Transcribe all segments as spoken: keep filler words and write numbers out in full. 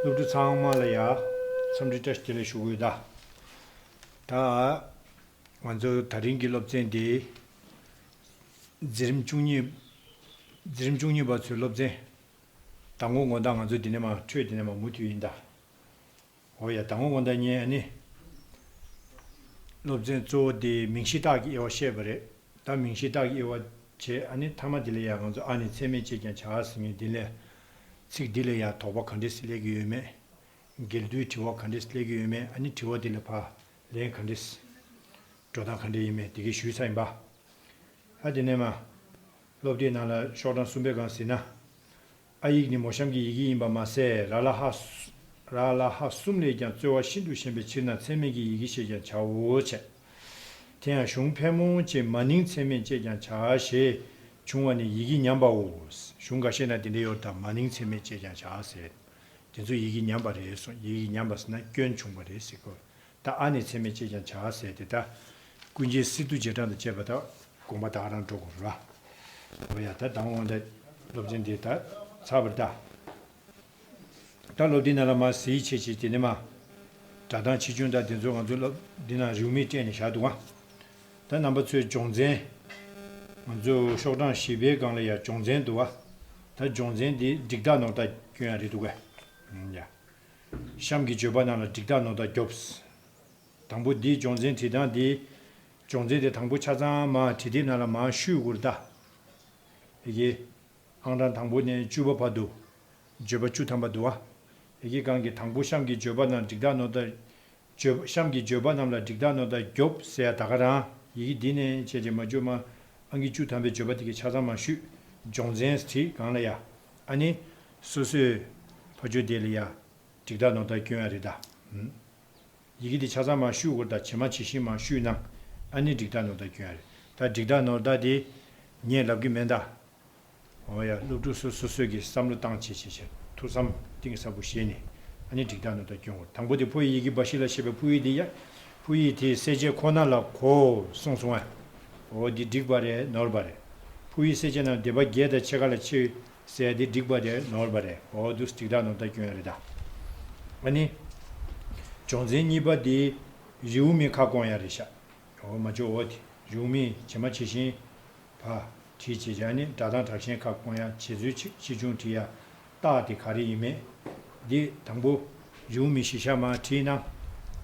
སློབ་ཕྲུག་ཚང་མ་ལ་ཡ་འཚམས་འདྲི་བཀྲ་ཤིས་བདེ་ལེགས་ཞུ་གི་ཡོད་ད། ད་ང་ཚོ་ད་རིང་གི་སློབ་ཚན་འདི་འཛིན་རིམ་བཅུ་གཉིས། འཛིན་རིམ་བཅུ་གཉིས་པ་ཚོའི་སློབ་ཚན། ཟླ་ངོ་དགོང་དག་ང་ཚོ་འདི་ནས་མར་འཕྲོས་འདི་ནས་མར་མུ་མཐུད་ཡིན་ད། འོ་ཡ། ཟླ་ངོ་དགོང་དག་ངས་ཨ་ནི་སློབ་ཚན་གཙོ་བོ་དེ་མིང་གཞི་རྟགས་ཀྱི་དབྱེ་བ་བཤད་པ་རེད། ད་མིང་གཞི་རྟགས་ཀྱི་དབྱེ་བ་བྱས། ཨ་ནི་མཐའ་མ་དེ་ལ་ཡང་ང་ཚོ་ཨ་ནི་ཚད་མས་དཔྱད་ཀྱང་བྱ་ཟེར་མཁན་དེ་ལས། ཚིག་འདི་ལ་ཡང་དོགས་པ་ག་འདྲས་སླེབས་ཀྱི་ཡོད་མེད། འགལ་འདུའི་དྲི་བ་ག་འདྲས་སླེབས་ཀྱི་ཡོད་མེད། ཨ་ནི་དྲི་བ་དེ་ལ་ཕར་ལན་ག་འདྲས། འགྲོ་སྟངས་ག་འདྲས་ཡིན་མེད་དེ་གའི་ཞུས་ཚར་ཡིན་པ། ཨ་དེ་ནས་མར། སློབ་དེབ་ནང་ལ་ཤོག་གྲངས་གསུམ་པའི་སྒང་ཟེར་ན། ཨ་ཡིག་ནི་མོ་གཤམ་གྱི་ཡི་གེ་ཡིན་པ་མ་ཟད། ར་ལ་ཧ་སུ་ར་ལ་ཧ་གསུམ་ལས་ཀྱང་རྩོལ་བ་ཤིན་ཏུ་ཞན་པའི་ཕྱིར་ན་ཚད་མས་ཀྱི་ཡི་གེ་ཞེས་ཀྱང་བྱའོ་བྱས། དེ་ཡང་གཞུང་ཕལ་མོ་ཆེ་མ་ནིང་ཚད་མས་དཔྱད་ཀྱང་བྱ་ཞེས་བྱུང་བ་ནི་ཡི་གེ་ཉམས་པའོ། གཞུང་འགའ་ཤས་ན་དེ་འདྲ་ཡོད་ད། མ་ནིང་ཚད་མས་དཔྱད་ཀྱང་བྱ་ཟེར། དེ་ཚོ་ཡི་གེ་ཉམས་པ་རེད་གསུངས། ཡི་གེ་ཉམས་པ་ཟེར་ན་སྐྱོན་བྱུང་བ་རེད་ཟེར་གོ། ད་ཨ་ནི་ཚད་མས་དཔྱད་ཀྱང་བྱ་ཟེར་དེ་ད། ཀུན་མཁྱེན་སི་ཏུ་རྗེས་འབྲང་དང་བཅས་པ་ད་དགོངས་པ་ད་ག་རང་འགྲོ་དགོས་རེད་བ། འོ་ཡ། ད་དང་པོ་ད་སློབ་ཚན་འདི་ད་ཚར་བ་རེད་ད། ད་སློབ་དེབ་ནང་ལ་མར་གཟིགས་བྱས་བྱས་དེ་ནས་མར། སྒྲ་གདངས་ཆེ་ཆུང་དང་དེ་ཚོ་ང་ཚོ་སློབ་དེབ་ནང་རེའུ་མིག་སྤྲད་ནས་བཞག་འདུག་ག། ད་རྣམ་པ་ཚོས་སྦྱོང་ཚན། ང་ཚོ་ཤོག་གྲངས་བཞི་པའི་སྒང་ལ་ཡ་སྦྱོང་ཚན་འདུག་ག། ད་སྦྱོང་ཚན་འདི་འགྲིག་རྟགས་ནོར་རྟགས་སྐྱོན་ཡ་རེད་འདུག་ག། ཡ། གཤམ་གྱི་བརྗོད་པ་རྣམས་ལ་འགྲིག་རྟགས་ནོར་རྟགས་རྒྱོབ། དང་པོ་འདིའི་སྦྱོང་ཚན་བྲིས་སྟངས་འདི། སྦྱོང་ཚན་དེ་དང་པོ་ཆ་ཚང་མར་བྲིས་དེབ་ནང་ལ་མར་བཤུས་དགོས་རེད་ད། ཡི་གེ། ཨང་གྲངས་དང་པོ་ནས་བཅུ་པ་བར་དུ། བརྗོད་པ་བཅུ་ཐམ་པ་འདུག་བ། ཡི་གེ་སྒང་གི་དང་པོ་གཤམ་གྱི་བརྗོད་པ་རྣམས་འགྲིག་རྟགས་ནོར་རྟགས། བརྗོད་གཤམ་གྱི་བརྗོད་པ་རྣམས་ལ་འགྲིག་རྟགས་ནོར་རྟགས་རྒྱོབ་ཟེར་ཡ་ད་ག་རང་། ཡི་གེ་འདི་ནས་བྱས་རྗེས་མ་བཅོས་མ། ཨང་ཀི་བཅུ་ཐམ་པའི་བརྗོད་པ་དེ་གའི་ཆ་ཚང་མར་བཤུས། སྦྱོང་ཚན་བྲིས་སྒང་ལ་ཡ། ཨ་ནི། སོ་སོའི། ཕ་ཆོས་དེ་ལ་ཡ། འགྲིག་རྟགས་ནོར་རྟགས་སྐྱོན་ཡ་རེད་ད། ཨུམ། ཡི་གེ་འདི་ཆ་ཚང་མར་བཤུས་དགོས་ད། ཇི་མ་ཇི་བཞིན་མར་བཤུས་ན། ཨ་ནི་འགྲིག་རྟགས་ནོར་རྟགས་སྐྱོན་ཡ་རེད། ད་འགྲིག་རྟགས་ནོར་རྟགས་དེ། ངས་ལབ་གི་མེད་ད། འོ་ཡ། སློབ་ཕྲུག་སོ་སོ་སོས་ཀྱིས་བསམ་བློ་བཏང་བྱས་བྱས་བྱས། ཐུགས་བསམ་གཏིང་ཟབ་པོ་བཞེས་ནས། ཨ་ནི་འགྲིག་རྟགས་ནོར་རྟགས་སྐྱོན་དགོས། དང་པོ་དེ་ཕོ་ཡི་ཡི་གེ་འབའ་ཞིག་ལ་བཤད་པའི་ཕོ་ཡི་དེ་ཡ། ཕོ་ཡི་དེ་གསལ་བྱེད་ཁོ་ན་ལ་གོ་གསུངས་སོང་ཨ། འོ་འདི་འགྲིག་པ་རེད་ནོར་བ་རེད། ཕོ་ཡི་གསལ་བྱེད་རྣམས་སྡེ་པ་བརྒྱད་དང་ཕྱེད་ཀ་ལ་ཕྱེ། ཟེར་ཡ་འདི་འགྲིག་པ་རེད་ནོར་བ་རེད། འོ་འདུག་སེ་འགྲིག་རྟགས་ནོར་རྟགས་སྐྱོན་ཡ་རེད་ད། ཨ་ནི། སྦྱོང་ཚན་གཉིས་པ་འདི། རེའུ་མིག་ཁ་སྐོང་ཡ་རེད་ཤག། འོ་མ་འཇོག་འོ་དེ་རེའུ་མིག་ཇི་མ་ཇི་བཞིན། ཕར། བྲིས་བྱས་བྱས། ཨ་ནི་སྒྲ་གདངས་དྲག་ཞན་ཁ་སྐོང་ཡ། བྱེད་ཚུལ་ཆེ་ཆེ་ཆུང་བྲིས་ཡ། རྟགས་དེ་ག་རེ་ཡིན་མེད། འདི་དང་པོ། རེའུ་མིག་བཞི་ཤ་མར་བྲིས་ན།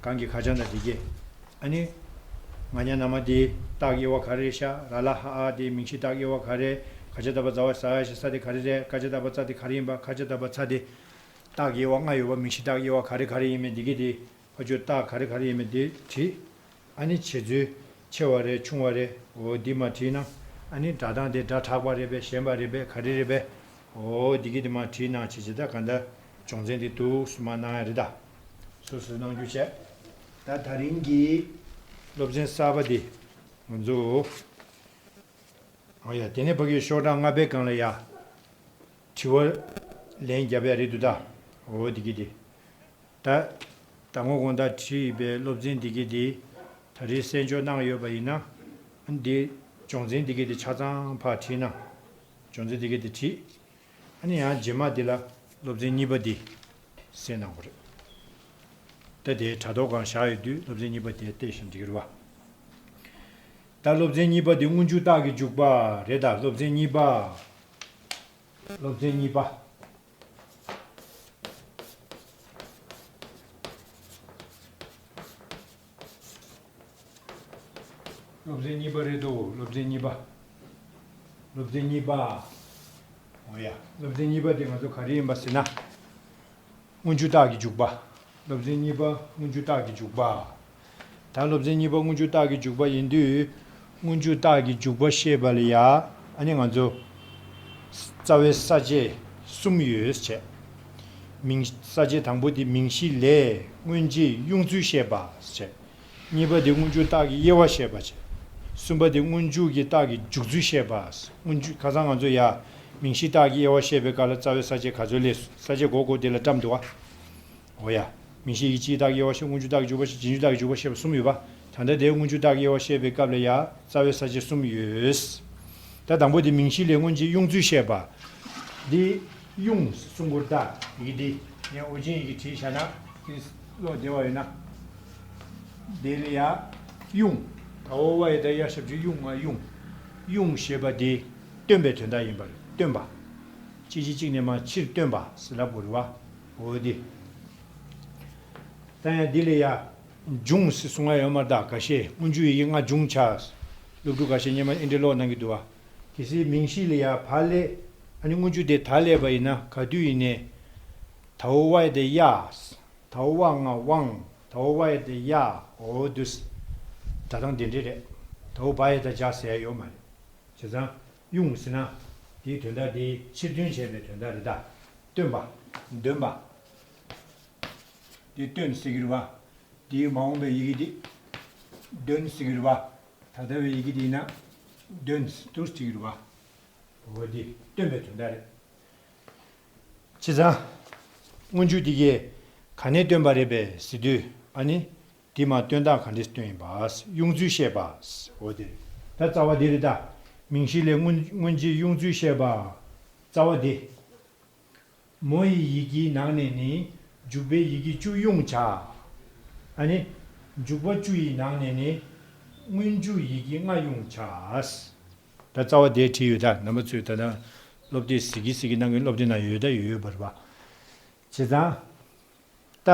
གང་གི་ཁ་བྱང་དང་དེ་གས། ཨ་ནི། ང་ཉ་ན་མ་དེ་རྟགས་དབྱེ་བ་ག་རེ་རེད་ཤག། ར་ལ་ཧ་ཨ་དེ་མིང་གཞི་རྟགས་དབྱེ་བ་ག་རེ། ཁ་ཆ་ད་བ་ཛ་བ་ཟ་ཡ་ཞ་ས་དེ་ག་རེ་རེད། ཀ་ཆ་ད་བ་ཙ་དེ་ག་རེ་ཡིན་པ། ཁ་ཆ་ད་བ་ཚ་དེ། རྟགས་དབྱེ་བ་ལྔ་ཡོད་པ་མིང་གཞི་རྟགས་དབྱེ་བ་ག་རེ་ག་རེ་ཡིན་མིན་དེ་གས་དེ། ཕ་ཆོས་རྟགས་ག་རེ་ག་རེ་ཡིན་མིན་དེ་བྲིས། ཨ་ནི་བྱེད་ཚུལ་ཆེ་བ་རེད་ཆུང་བ་རེད། འོ་འདི་མར་བྲིས་ན། ཨ་ནི་སྒྲ་གདངས་དེ་སྒྲ་དྲག་པ་རེད་པས་ཞན་པ་རེད་པས་ག་རེ་རེད་པས། འོ་འདི་གི་དེ་མར་བྲིས་གནང་བྱས་བྱས། ད་ག་འདྲ་སྦྱོང་ཚན་དེ་འདུག་སེ་མར་གནང་ཡ་རེད་ད། སོ་སོས་གནང་རྒྱུ་བྱས། ད་ད་རིང་གི་སློབ་ཚན་གསར་པ་དེ་ང་ཚོ། འོ་ཡ། དེ་ནས་ཕ་གི་ཤོག་གྲངས་ལྔ་པའི་སྒང་ལ་ཡ། དྲི་བ་ལན་རྒྱབ་ཡ་རེད་འདུག་ད། འོ་འདི་གི་དེ། ད། ད་ངོ་དགོང་དག་བྲིས་པའི་སློབ་ཚན་འདི་གི་དེ། ད་རེས་གསན་འཇོག་གནང་ཡོད་པ་ཡིན་ན། འདི། སྦྱོང་ཚན་འདི་གི་དེ་ཆ་ཚང་ཕར་བྲིས་ན། སྦྱོང་ཚན་འདི་གི་དེ་བྲིས། ཨ་ནི་ཡང་རྗེས་མ་འདི་ལ་སློབ་ཚན་གཉིས་པ་འདི་གསན་གནང་དགོས་རེད། ད་དེ་དྲ་ཐོག་སྒང་བཞག་ཡོད་དུས་སློབ་ཚན་གཉིས་པ་དེ་བལྟས་ཤིང་འགྲིག་གི་རེད་བ། ད་སློབ་ཚན་གཉིས་པ་འདི་སྔོན་འཇུག་རྟགས་ཀྱི་འཇུག་པ་རེད་ད། སློབ་ཚན་གཉིས་པ། སློབ་ཚན་གཉིས་པ། སློབ་ཚན་གཉིས་པ་རེད་དོ། སློབ་ཚན་གཉིས་པ། སློབ་ཚན་གཉིས་པ། འོ་ཡ། སློབ་ཚན་གཉིས་པ་དེ་ང་ཚོ་ག་རེ་ཡིན་པ་ཟེར་ན། སྔོན་འཇུག་རྟགས་ཀྱི་འཇུག་པ། སློབ་ཚན་གཉིས་པ་སྔོན་འཇུག་རྟགས་ཀྱི་འཇུག་པ། ད་སློབ་ཚན་གཉིས་པ་སྔོན་འཇུག་རྟགས་ཀྱི་འཇུག་པ་ཡིན་དུས། སྔོན་འཇུག་རྟགས་ཀྱི་འཇུག་པ་ཤེས་པ་ལ་ཡ། ཨ་ནི་ང་ཚོ། རྩ་བའི་ས་བཅད་གསུམ་ཡོད་བྱས། མིང་ས་བཅད་དང་པོ་དེ་མིང་གཞི་ལས་སྔོན་རྗེས་དབྱུང་ཚུལ་བཤད་པ་བྱས། གཉིས་པ་དེ་སྔོན་འཇུག་རྟགས་ཀྱི་དབྱེ་བ་བཤད་པ་བྱས། གསུམ་པ་དེ་སྔོན་འཇུག་གི་རྟགས་ཀྱི་འཇུག་ཚུལ་བཤད་པ། སྔོན་འཇུག་ཁ་སང་ང་ཚོ་ཡ། མིང་གཞི་རྟགས་ཀྱི་དབྱེ་བ་བཤད་པའི་སྐབས་ལ་རྩ་བའི་ས་བཅད་ག་ཚོད་སླེབས་སོང་། ས་བཅད་མགོ་མགོ་དེ་ལ་བཀྲམ་འདུག་བ། འོ་ཡ། མིང་གཞི་ཡི་གེ་སྤྱིའི་རྟགས་ཀྱི་དབྱེ་བ་བཤད། སྔོན་འཇུག་རྟགས་ཀྱི་འཇུག་པ་བཤད། རྗེས་འཇུག་རྟགས་ཀྱི་འཇུག་པ་བཤད་པ་གསུམ་ཡོད་པ། ད་ལྟ་དེ་སྔོན་འཇུག་རྟགས་ཀྱི་དབྱེ་བ་བཤད་པའི་སྐབས་ལ་ཡ་རྩ་བའི་ས་བཅད་གསུམ་ཡོད། ད་དང་པོ་དེ་མིང་གཞི་ལས་སྔོན་རྗེས་དབྱུང་ཚུལ་བཤད་པ། འདི་དབྱུང་གསུང་མགུར་ད་ཡི་གེ་འདི། ངས་དབུ་ཅན་ཡི་གེ་བྲིས་བཞག་ན་དེ་ཀློག་བདེ་བ་ཡོད་ན། དེ་ལ་ཡ་དབྱུང་། ད་འོ་བ་ཡ་ད་ཡ་ཞབས་ཀྱུ་དབྱུང་ང་དབྱུང་། དབྱུང་ཞེས་པ་དེ་སྟོན་པའི་དོན་དག་ཡིན་པར་སྟོན་པ། གཅིག་གིས་གཅིག་ནས་མ་ཕྱིར་སྟོན་པ་ཟེར་ལབ་དགོས་རེད་བ། འོ་དེ། ད་ཡང་འདི་ལ་ཡ་འབྱུང་ཟེར་གསུང་ང་ཡོད་མ་རེད། ད་ཁ་ཤས་སྔོན་འཇུག་ཡི་གེ་ལྔ་འབྱུང་བྱ། སློབ་ཕྲུག་ཁ་ཤས་སྔོན་མ་ཨེ་འདྲ་ཀློག་གནང་གི་འདུག་བ། གལ་སྲིད་མིང་གཞི་ལ་ཡ་བ་ལས། ཨ་ནི་སྔོན་འཇུག་དེ་ད་ལས་པ་ཡིན་ན་ག་དུས་ཡིན་ནའི། ད་འོ་བ་ཡ་དེ་ཡ། ད་འོ་བ་ང་དབང་། ད་འོ་བ་ཡ་དེ་ཡ། འོ་དུས། སྒྲ་གདངས་དེ་འདྲ་རེད། ད་འོ་བ་ཡ་ད་བྱ་ཟེར་ཡ་ཡོད་མ་རེད། བྱས་ཙང་དབྱུང་ཟེར་ན། དེའི་དོན་དག་དེ་ཕྱིར་སྟོན་བྱས་པའི་དོན་དག་རེད་ད། སྟོན་པ། འདོན་པ། དེ་སྟོན་ཟེར་གྱི་རེད་བ། དེའི་མ་འོངས་པའི་ཡི་གེ་དེ། འདོན་ཟེར་གྱི་རེད་བ། ད་ལྟ་བའི་ཡི་གེ་དེ་ཡིན་ན། འདོན་དུ་ཟེར་གྱི་རེད་བ། འོ་དེ་སྟོན་པའི་དོན་དག་རེད། བྱས་ཙང་། སྔོན་འཇུག་དེ་གས་ག་ནས་བཏོན་པ་རེད་པས་ཟེར་དུས། ཨ་ནི། དེ་མ་སྟོན་སྟངས་ག་འདྲས་སྟོན་ཡིན་པ། དབྱུང་ཚུལ་བཤད་པ། འོ་དེ་རེད། ད་རྩ་བ་དེ་རེད་ད། མིང་གཞི་ལས་སྔོན་སྔོན་རྗེས་དབྱུང་ཚུལ་བཤད་པ། རྩ་བ་དེ། མོ་ཡི་ཡི་གེའི་ནང་ནས་ནི་འཇུག་པའི་ཡི་གེ་བཅུ་དབྱུང་བྱ། ཨ་ནི། འཇུག་པ་བཅུ་ཡི་ནང་ནས་ནི་སྔོན་འཇུག་ཡི་གེ་ལྔ་དབྱུང་བྱ། ད་རྩ་བ་དེ་བྲིས་ཡོད་ད། རྣམ་པ་ཚོས་ད་ལྟ་སློབ་དེབ་གཟིགས་ཀྱི་གཟིགས་ཀྱི་གནང་གི་སློབ་དེབ་ནང་ཡོད་ད་ཡོད་ཡོད་པ་རེད་པ། བྱས་ཙང་། ད།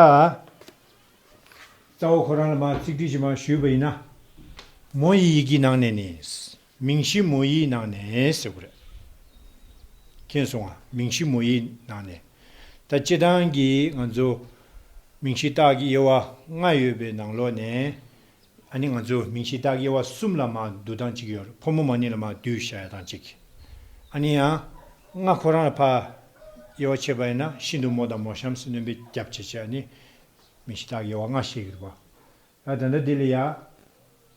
རྩ་བ་ཁོ་རང་ལ་མ་ཚིག་བྲིས་ཤིག་མ་ཞུས་པ་ཡིན་ན། མོ་ཡི་ཡི་གེའི་ནང་ནས་ནི། མིང་གཞི་མོ་ཡི་ནང་ནས་ཟེར་དགོས་རེད། མཁྱེན་སོང་ང་། མིང་གཞི་མོ་ཡི་ནང་ནས། ད་སྤྱིར་བཏང་གི་ང་ཚོ། མིང་གཞི་རྟགས་ཀྱི་དབྱེ་བ་ལྔ་ཡོད་པའི་ནང་ལོགས་ནས། ཨ་ནི་ང་ཚོ་མིང་གཞི་རྟགས་ཀྱི་དབྱེ་བ་གསུམ་ལ་མ་བསྡུ་སྟངས་གཅིག་ཡོད་རེད། ཕོ་མོ་མ་ནིང་ལ་མ་བསྡུས་བཞག་ཡ་སྟངས་གཅིག་ཨ་ནི་ཡང་། ལྔ་ཁོ་རང་ལ་ཕར། དབྱེ་བ་ཕྱེ་བ་ཡིན་ན་ཤིན་ཏུ་མོ་དང་མོ་གཤམ་ཟེར་སྣོན་པ་བརྒྱབ་བྱས་བྱས་ཨ་ནི། མིང་གཞི་རྟགས་ཀྱི་དབྱེ་བ་ལྔ་བཤད་ཀྱི་རེད་པ། ད་ད་ལྟ་འདི་ལ་ཡ།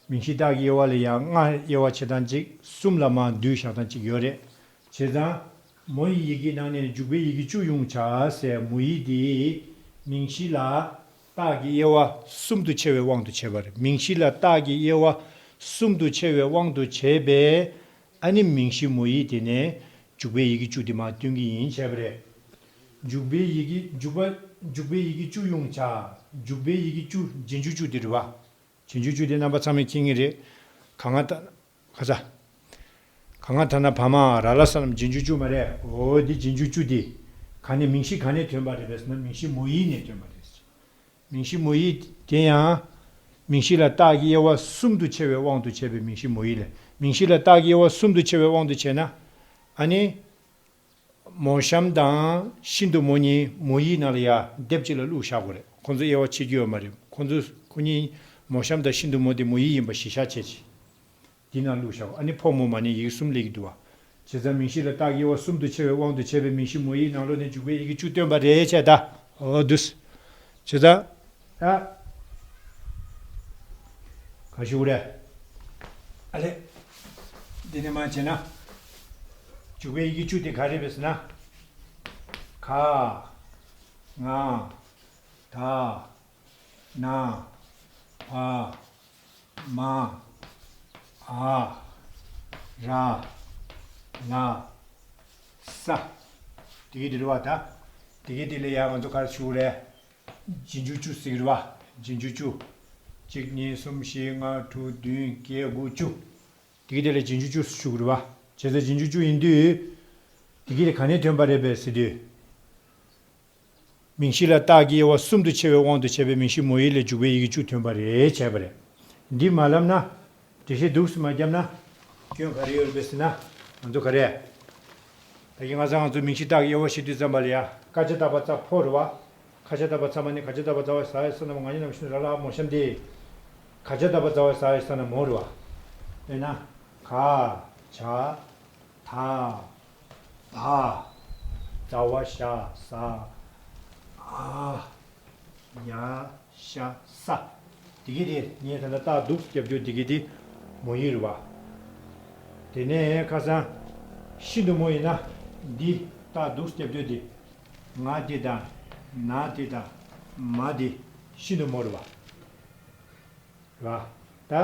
མིང་གཞི་རྟགས་ཀྱི་དབྱེ་བ་ལ་ཡ་ལྔ་དབྱེ་བ་ཕྱེ་སྟངས་གཅིག་གསུམ་ལ་མ་བསྡུས་བཞག་སྟངས་གཅིག་ཡོད་རེད། བྱས་ཙང་། མོ་ཡི་ཡི་གེའི་ནང་ནས་འཇུག་པའི་ཡི་གེ་བཅུ་དབྱུང་བྱ་ཟེར་མོ་ཡི་དེ། མིང་གཞི་ལ། རྟགས་ཀྱི་དབྱེ་བ་གསུམ་དུ་ཕྱེ་བའི་དབང་དུ་བྱས་པ་རེད། མིང་གཞི་ལ་རྟགས་ཀྱི་དབྱེ་བ་གསུམ་དུ་ཕྱེ་བའི་དབང་དུ་བྱས་པས། ཨ་ནི་མིང་གཞི་མོ་ཡི་དེ་ནས་འཇུག་པའི་ཡི་གེ་བཅུ་དེ་མར་སྟོན་གྱི་ཡིན་བྱས་པ་རེད། འཇུག་པའི་ཡི་གེ་འཇུག་པ། འཇུག་པའི་ཡི་གེ་བཅུ་དབྱུང་བྱ། འཇུག་པའི་ཡི་གེ་བཅུ་རྗེས་འཇུག་བཅུ་དེ་རེད་བ། རྗེས་འཇུག་བཅུ་དེ་རྣམ་པ་ཚང་མས་མཁྱེན་གྱི་རེད། ག་ང་ད། ག་ས། ག་ང་ད་ན་བ་མ་ར་ལ་ས་རྣམས་རྗེས་འཇུག་བཅུ་མ་རེད། འོ་དེ་རྗེས་འཇུག་བཅུ་དེ། ག་ནས་མིང་གཞི་ག་ནས་ཐོན་པ་རེད་པས་ཟེར་ན་མིང་གཞི་མོ་ཡི་ནས་ཐོན་པ་རེད། མིང་གཞི་མོ་ཡི་དེ་ཡང་། མིང་གཞི་ལ་རྟགས་ཀྱི་དབྱེ་བ་གསུམ་དུ་ཕྱེ་བའི་དབང་དུ་བྱས་པའི་མིང་གཞི་མོ་ཡི་ལས། མིང་གཞི་ལ་རྟགས་ཀྱི་དབྱེ་བ་གསུམ་དུ་ཕྱེ་བའི་དབང་དུ་བྱས་ན། ཨ་ནི། མོ་གཤམ་དང་ཤིན་ཏུ་མོ་གཉིས་མོ་ཡི་ནང་ལ་ཡ་སྡེབ་གཅིག་ལ་བླུགས་བཞག་དགོས་རེད། ཁོང་ཚོ་དབྱེ་བ་ཕྱེ་རྒྱུ་ཡོད་མ་རེད། ཁོང་ཚོ་ཁོ་གཉིས་མོ་གཤམ་དང་ཤིན་ཏུ་མོ་དེ་མོ་ཡི་ཡིན་པ་གཞི་བཞག་བྱས་ཅི། འདི་ནང་བླུགས་བཞག་ཨ་ནི་ཕོ་མོ་མ་ནིང་ཡི་གེ་གསུམ་སླེབས་ཀྱི་འདུག་བ། བྱས་ཙང་མིང་གཞི་ལ་རྟགས་ཀྱི་དབྱེ་བ་གསུམ་དུ་ཕྱེ་བའི་དབང་དུ་བྱས་པའི་མིང་གཞི་མོ་ཡི་ནང་ལོགས་ནས་འཇུག་པའི་ཡི་གེ་བཅུ་སྟོན་པ་རེད་བྱས་ད། འོ་འདུག་སེ། བྱས་ཙང་། ད། ག་ཞུ་རེད། ཨ་ལེ། འདི་ནས་མར་བྱས་ན། འཇུག་པའི་ཡི་གེ་བཅུ་དེ་ག་རེ་རེད་ཟེར་ན། ག་ང་ད་ན་བ་མ་འ་ར་ལ་ས། དེ་གི་དེ་རེད་བ་ད། དེ་གི་དེ་ལ་ཡང་ང་ཚོ་ག་རེ་ཞུ་རེད། རྗེས་འཇུག་བཅུ་ཟེར་གི་རེད་བ། རྗེས་འཇུག་བཅུ། གཅིག་གཉིས་གསུམ་བཞི་ལྔ་དྲུག་བདུན་བརྒྱད་དགུ་བཅུ། དེ་གི་དེ་ལ་རྗེས་འཇུག་བཅུ་ཞུ་གི་རེད་བ། བྱས་ཙང་རྗེས་འཇུག་བཅུ་ཡིན་དུས། དེ་གི་དེ་ག་ནས་ཐོན་པ་རེད་པས་ཟེར་དུས། མིང་གཞི་ལ་རྟགས་ཀྱི་དབྱེ་བ་གསུམ་དུ་ཕྱེ་བའི་དབང་དུ་བྱས་པའི་མིང་གཞི་མོ་ཡི་ལས་འཇུག་པའི་ཡི་གེ་བཅུ་ཐོན་པ་རེད་བྱས་པ་རེད། འདི་མ་ལབ་ན། འགྲེལ་བཤད་འདུག་སེ་མ་བརྒྱབ་ན། སྐྱོན་ག་རེ་ཡོད་རེད་པས་ཟེར་ན། ང་ཚོ་ག་རེ། ད་གིན་ང་ཚོ་ང་ཚོ་མིང་གཞི་རྟགས་ཀྱི་དབྱེ་བ་བཤད་དུས་ཙམ་པ་ལ་ཡ། ཀ་ཇ་བཏགས་པ་ཙ་ཕོ་རེད་བ། ཁ་ཇ་བཏགས་པ་ཙ་མ་ནིང་ག་ཇ་བཏགས་པ་ཙ་བ་ཟ་ཡ་ས་ན་མ་ང་གཉིས་ནམ་ཤུན་ར་ལ་མོ་གཤམ་དེ། ག་ཇ་བཏགས་པ་ཙ་བ་ཟ་ཡ་ས་ན་མོ་རེད་བ། དཔེར་ན། ག་ཇ་ད་བ་ཙ་བ་ཞ་ཟ་འ་ཉ་ཤ་ས། དེ་གི་དེ་ངས་ད་ལྟ་རྟགས་འདུག་སེ་རྒྱབ་རྒྱུ་དེ་གི་དེ་མོ་ཡི་རེད་བ། དེ་ནས་ཁ་སང་ཤིན་ཏུ་མོ་ཡིན་ན་འདི་རྟགས་འདུག་སེ་རྒྱབ་རྒྱུ་དེ། ང་དེ་དང་ན་དེ་དང་མ་དེ་ཤིན་ཏུ་མོ་རེད་བ། རེད་བ། ད།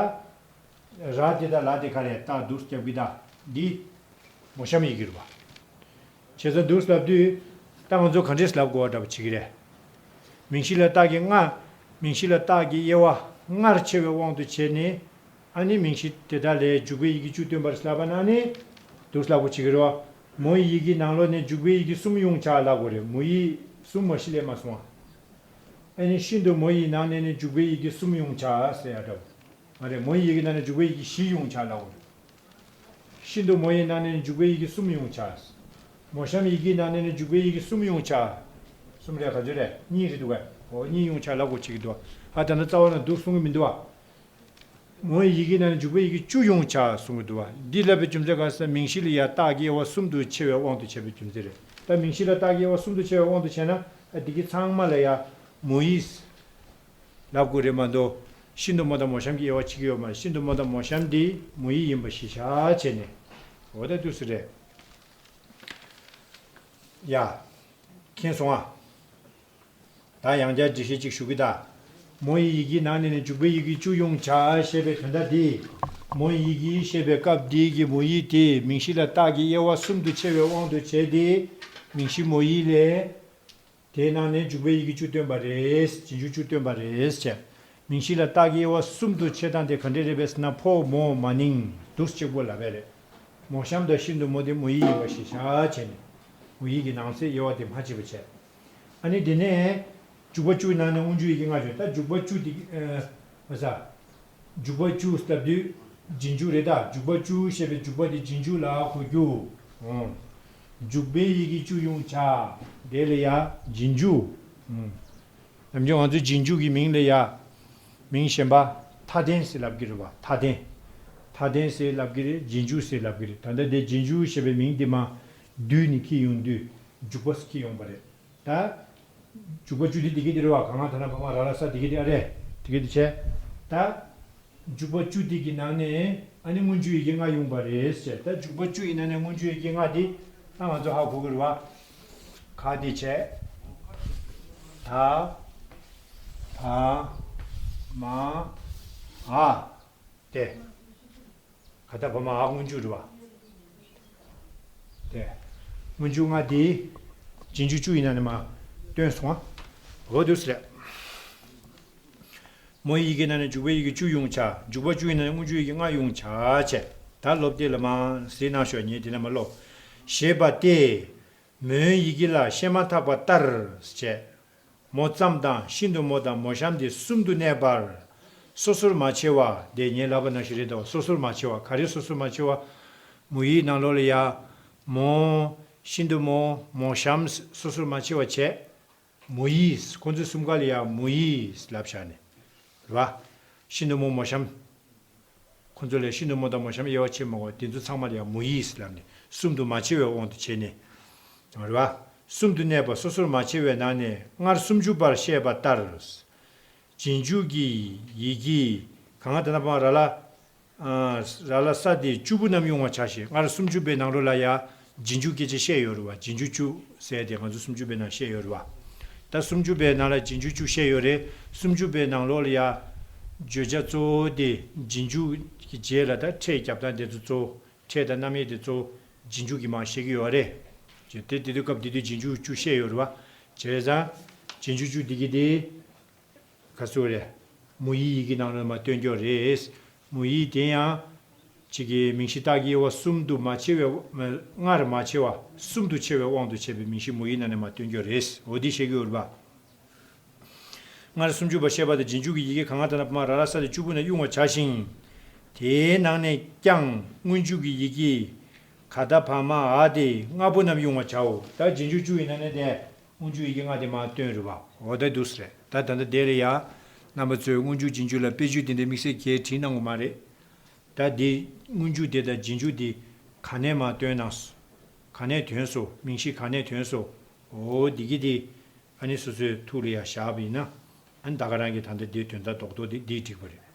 ར་དེ་དང་ལ་དེ་ག་རེ་རྟགས་འདུག་སེ་རྒྱབ་གི་ད། འདི། མོ་གཤམ་ཡི་གེ་རེད་བ། བྱས་ཙང་འདུག་སེ་ལབ་དུས། ད་ང་ཚོ་ག་འདྲས་ལབ་དགོས་པ་འདྲ་པོ་བྱེད་ཀྱི་རེད། མིང་གཞི་ལ་རྟགས་ཀྱི་སྔ། མིང་གཞི་ལ་རྟགས་ཀྱི་དབྱེ་བ་སྔར་ཕྱེ་བའི་དབང་དུ་བྱས་ནས། ཨ་ནི་མིང་གཞི་དེ་དག་ལས་འཇུག་པའི་ཡི་གེ་བཅུ་སྟོན་པར་ལབ་པ་ན་ནི། འདུག་ལབ་དགོས་བྱེད་ཀྱི་རེད་བ། མོ་ཡི་ཡི་གེའི་ནང་ལོགས་ནས་འཇུག་པའི་ཡི་གེ་གསུམ་ཡོང་བྱ་ལབ་དགོས་རེད། མོ་ཡི་གསུམ་མ་གཞི་ལས་མ་སོང་བ། ཨ་ནི་ཤིན་ཏུ་མོ་ཡི་ནང་ནས་ནི་འཇུག་པའི་ཡི་གེ་གསུམ་ཡོང་བྱ་ཟེར་ཡ་འདྲ་བོ། མ་རེད། མོ་ཡི་ཡི་གེ་ནང་ནས་འཇུག་པའི་ཡི་གེ་བཞི་ཡོང་བྱ་ལབ་དགོས་རེད། ཤིན་ཏུ་མོ་ཡི་ནང་ནས་འཇུག་པའི་ཡི་གེ་གསུམ་ཡོང་བྱ། མོ་གཤམ་ཡི་གེའི་ནང་ནས་ནི་འཇུག་པའི་ཡི་གེ་གསུམ་ཡོང་བྱ། གསུམ་རེད། ག་ཚོད་རེད། གཉིས་རེད་འདུག་གས། འོ་གཉིས་ཡོང་བྱ་ལབ་དགོས་བྱེད་ཀྱི་འདུག་ཨ་ད་ནི་རྩ་བ་ནས་འདུག་གསུང་གི་མི་འདུག་བ། མོ་ཡི་ཡི་གེའི་ནང་ནས་འཇུག་པའི་ཡི་གེ་བཅུ་ཡོང་བྱ་གསུང་གི་འདུག་བ། འདི་ལབ་པའི་རྒྱུ་མཚན་ག་ཟེར་ན་མིང་གཞི་ལ་ཡ་རྟགས་ཀྱི་དབྱེ་བ་གསུམ་དུ་ཕྱེ་བའི་དབང་དུ་བྱས་པའི་རྒྱུ་མཚན་རེད། ད་མིང་གཞི་ལ་རྟགས་ཀྱི་དབྱེ་བ་གསུམ་དུ་ཕྱེ་བའི་དབང་དུ་བྱས་ན། ཨ་འདི་གི་ཚང་མ་ལ་ཡ་མོ་ཡིས་ལབ་དགོས་རེད་མ་གཏོགས། ཤིན་ཏུ་མོ་དང་མོ་གཤམ་གྱི་དབྱེ་བ་ཕྱེ་གི་ཡོད་མ་རེད། ཤིན་ཏུ་མོ་དང་མོ་གཤམ་འདི་མོ་ཡི་ཡིན་པ་གཞི་བཞག་བྱས་ནས། འོ་ད་འདུག་སེ་རེད། ཡ། མཁྱེན་སོང་ཨ། ད་ཡང་བསྐྱར་འགྲེལ་བཤད་ཅིག་ཞུ་གི་ད། མོ་ཡི་ཡི་གེའི་ནང་ནས་ནི་འཇུག་པའི་ཡི་གེ་བཅུ་ཡོང་བྱ་ཞེས་པའི་དོན་དག་འདི། མོ་ཡི་ཡི་གེ་ཞེས་པའི་སྐབས་འདིའི་གི་མོ་ཡི་དེ་མིང་གཞི་ལ་རྟགས་ཀྱི་དབྱེ་བ་གསུམ་དུ་ཕྱེ་བའི་དབང་དུ་བྱས་ཏེ། མིང་གཞི་མོ་ཡི་ལས། དེའི་ནང་ནས་འཇུག་པའི་ཡི་གེ་བཅུ་སྟོན་པ་རེད། རྗེས་འཇུག་བཅུ་སྟོན་པ་རེད་ཅེས། མིང་གཞི་ལ་རྟགས་ཀྱི་དབྱེ་བ་གསུམ་དུ་ཕྱེ་སྟངས་དེ་ག་འདྲས་རེད་པས་ཟེར་ན། ཕོ་མོ་མ་ནིང་འདུག་གཅིག་པོ་ལབ་པས་རེད། མོ་གཤམ་དང་ཤིན་ཏུ་མོ་དེ་མོ་ཡི་ཡིན་པ་ཞིག་བཞག་བྱས་ནས། མོ་ཡི་གི་ནང་གསེས་དབྱེ་བ་དེ་མ་ཕྱེ་བ་བྱས། ཨ་ནི་དེ་ནས་འཇུག་པ་བཅུའི་ནང་ནས་སྔོན་འཇུག་ཡི་གེ་ལྔ་བྱུང་། ད་འཇུག་པ་བཅུ་དེ་ཨ་ས། འཇུག་པ་བཅུ་ལབ་དུས་རྗེས་འཇུག་རེད། ད་འཇུག་པ་བཅུ་ཞེས་པའི་འཇུག་པ་དེ་རྗེས་འཇུག་ལ་གོ་རྒྱུ། འོང་། འཇུག་པའི་ཡི་གེ་བཅུ་ཡོང་བྱ། དེ་ལ་ཡ་རྗེས་འཇུག་ཨུམ། ནམ་རྒྱུན་ང་ཚོས་རྗེས་འཇུག་གི་མིང་ལ་ཡ། མིང་གཞན་པ། མཐའ་རྟེན་ཟེར་ལབ་ཀྱི་རེད་བ། མཐའ་རྟེན། མཐའ་རྟེན་ཟེར་ལབ་ཀྱི་རེད། རྗེས་འཇུག་ཟེར་ལབ་ཀྱི་རེད། ད་ལྟ་དེ་རྗེས་འཇུག་ཞེས་པའི་མིང་འདི་མ། བསྡུས་ནས་འཁྱེར་ཡོང་དུས། འཇུག་པ་ཟེར་འཁྱེར་ཡོང་པ་རེད། ད། འཇུག་པ་བཅུ་དེ་དེ་གི་དེ་རེད་བ། ག་ང་ད་ན་བ་མ་ར་ལ་ས་དེ་གི་དེ་ཨ་རེད། དེ་གི་དེ་བྱས། ད། འཇུག་པ་བཅུ་དེ་གི་ནང་ནས་ཨ་ནི་སྔོན་འཇུག་ཡི་གེ་ལྔ་ཡོང་པ་རེད་ཟེར། ད་འཇུག་པ་བཅུ་ཡི་ནང་ནས་སྔོན་འཇུག་ཡི་གེ་ལྔ་དེ་ད་ང་ཚོ་ཧ་གོ་གི་རེད་བ། ག་དེ་བྱས། ད། བ། མ། འ། དེ། ག་ད་བ་མ་འ་སྔོན་འཇུག་རེད་བ། དེ། སྔོན་འཇུག་ལྔ་དེ། རྗེས་འཇུག་བཅུ་ཡི་ནང་ནས་མ། བཏོན་སོང་ཨ། འོ་འདུག་སེ་རེད། མོ་ཡི་ཡི་གེ་ནང་ནས་འཇུག་པའི་ཡི་གེ་བཅུ་ཡོང་བྱ། འཇུག་པ་བཅུ་ཡི་ནང་ནས་སྔོན་འཇུག་ཡི་གེ་ལྔ་ཡོང་བྱ་བྱས། ད་སློབ་དེབ་ལ་མ་གཟིགས་གནང་ཤོག་ངས་དེ་ལ་མ་སློབ། ཞེས་པ་སྟེ། མོའི་ཡི་གེ་ལ་བཤད་མ་ཐག་པ་ལྟར་བྱས། མོ་ཙམ་དང་ཤིན་ཏུ་མོ་དང་མོ་གཤམ་དེ་གསུམ་དུ་གནས་པར། སོ་སོར་མ་ཕྱེ་བ་དེ་ངས་ལབ་པ་ནང་བཞིན་རེད་དོ། སོ་སོར་མ་ཕྱེ་བ། ག་རེ་སོ་སོར་མ་ཕྱེ་བ། མོ་ཡི་ནང་ལོགས་ལ་ཡ། མོ། ཤིན་ཏུ་མོ། མོ་གཤམ་སོ་སོར་མ་ཕྱེ་བ་བྱས། མོ་ཡིས། ཁོ་ཚོ་གསུམ་ཀ་ལ་ཡ་མོ་ཡིས་ལབ་བཞག་ནས། རེད་བ། ཤིན་ཏུ་མོ་མོ་གཤམ། ཁོ་ཚོ་ལས་ཤིན་ཏུ་མོ་དང་མོ་གཤམ་དབྱེ་བ་ཕྱེ་མ་དགོས། དེ་ཚོ་ཚང་མ་ལ་ཡང་མོ་ཡིས་ལབ་ནས་གསུམ་དུ་མ་ཕྱེ་བའི་དབང་དུ་བྱས་ནས། རེད་བ། གསུམ་དུ་གནས་པ་སོ་སོར་མ་ཕྱེ་བའི་ནང་ནས་སྔར་སུམ་ཅུ་པར་བཤད་པ་ལྟར། རྗེས་འཇུག་གི་ཡི་གེ། ག་ང་ད་ན་པ་ར་ལ། ཨ། ར་ལ་ས་དེ་བཅུ་པོ་རྣམས་དབྱུང་བར་བྱ་ཞིང་། སྔར་སུམ་ཅུ་པའི་ནང་ལོགས་ལ་ཡང་རྗེས་འཇུག་སྐད་ཆ་བཤད་ཡོད་རེད་བ། རྗེས་འཇུག་བཅུ་ཟེར་དེ་ང་ཚོ་སུམ་ཅུ་པའི་ནང་བཤད་ཡོད་རེད་བ། ད་སུམ་ཅུ་པའི་ནང་ལ་རྗེས་འཇུག་བཅུ་བཤད་ཡོད་རེད། སུམ་ཅུ་པའི་ནང་ལོགས་ལ་ཡང་བརྗོད་བྱ་གཙོ་བོ་དེ་རྗེས་འཇུག་གི་རྗེས་ལ་ད་ཕྲད་རྒྱབ་སྟངས་དེ་ཚོ་གཙོ་བོ། ཕྲད་དང་རྣམ་དབྱེ་དེ་གཙོ་བོ་རྗེས་འཇུག་གི་མར་བཤད་ཀྱི་ཡོད་རེད། དེ་དེ་དུས་སྐབས་དེ་དུས་རྗེས་འཇུག་བཅུ་བཤད་ཡོད་རེད་བ། བྱས་ཙང་རྗེས་འཇུག་བཅུ་དེ་གི་དེ། ག་ཚོད་རེད། མོ་ཡི་ཡི་གེ་ནང་ལ་མར་སྟོན་རྒྱུ་རེད། མོ་ཡི་དེ་ཡང་། གཅིག་གི་མིང་གཞི་རྟགས་ཀྱི་དབྱེ་བ་གསུམ་དུ་མ་ཕྱེ་བའི། ལྔར་མ་ཕྱེ་བ། གསུམ་དུ་ཕྱེ་བའི་དབང་དུ་བྱས་པའི་མིང་གཞི་མོ་ཡི་ནང་ནས་མར་སྟོན་རྒྱུ་རེད། འོ་འདི་བཤད་ཀྱི་ཡོད་རེད་པ། སྔར་སུམ་ཅུ་པ་བཤད་པ་དང་རྗེས་འཇུག་གི་ཡི་གེ་ག་ང་ད་ན་བ་མ་ར་ལ་ས་དེ་བཅུ་པོ་ནས་དབྱུང་བར་བྱ་ཞིང་། དེའི་ནང་ནས་ཀྱང་སྔོན་འཇུག་གི་ཡི་གེ་ག་ད་བ་མ་འ་དེ་ལྔ་པོ་རྣམས་དབྱུང་བར་བྱའོ། ད་རྗེས་འཇུག་བཅུ་ཡི་ནང་ནས་དེ། སྔོན་འཇུག་ཡི་གེ་ལྔ་དེ་མར་བཏོན་རེད་བ། འོ་ད་འདུག་སེ་རེད། ད་ད་ལྟ་དེ་ལ་ཡ། རྣམ་པ་ཚོས་སྔོན་འཇུག་རྗེས་འཇུག་ལ་དཔེ་བརྗོད་དེ་འདྲའི་དམིགས་བསལ་གྱིས་བྲིས་གནང་དགོས་མ་རེད། ད་འདི་སྔོན་འཇུག་དེ་དང་རྗེས་འཇུག་དེ་ག་ནས་མར་བཏོན་གནང་སོང་། ག་ནས་ཐོན་སོང་། མིང་གཞི་ག་ནས་ཐོན་སོང་། འོ་འདི་གི་དེ་ཨ་ནི་སོ་སོའི་ཐུགས་ལ་ཡ་བཞག་པ་ཡིན་ན། ཨ་ནི་ད་ག་རང་གིས་ད་ལྟ་འདིའི་དོན་དག་རྡོག་རྡོག་དེ་འདིས་འགྲིག་པ་རེད།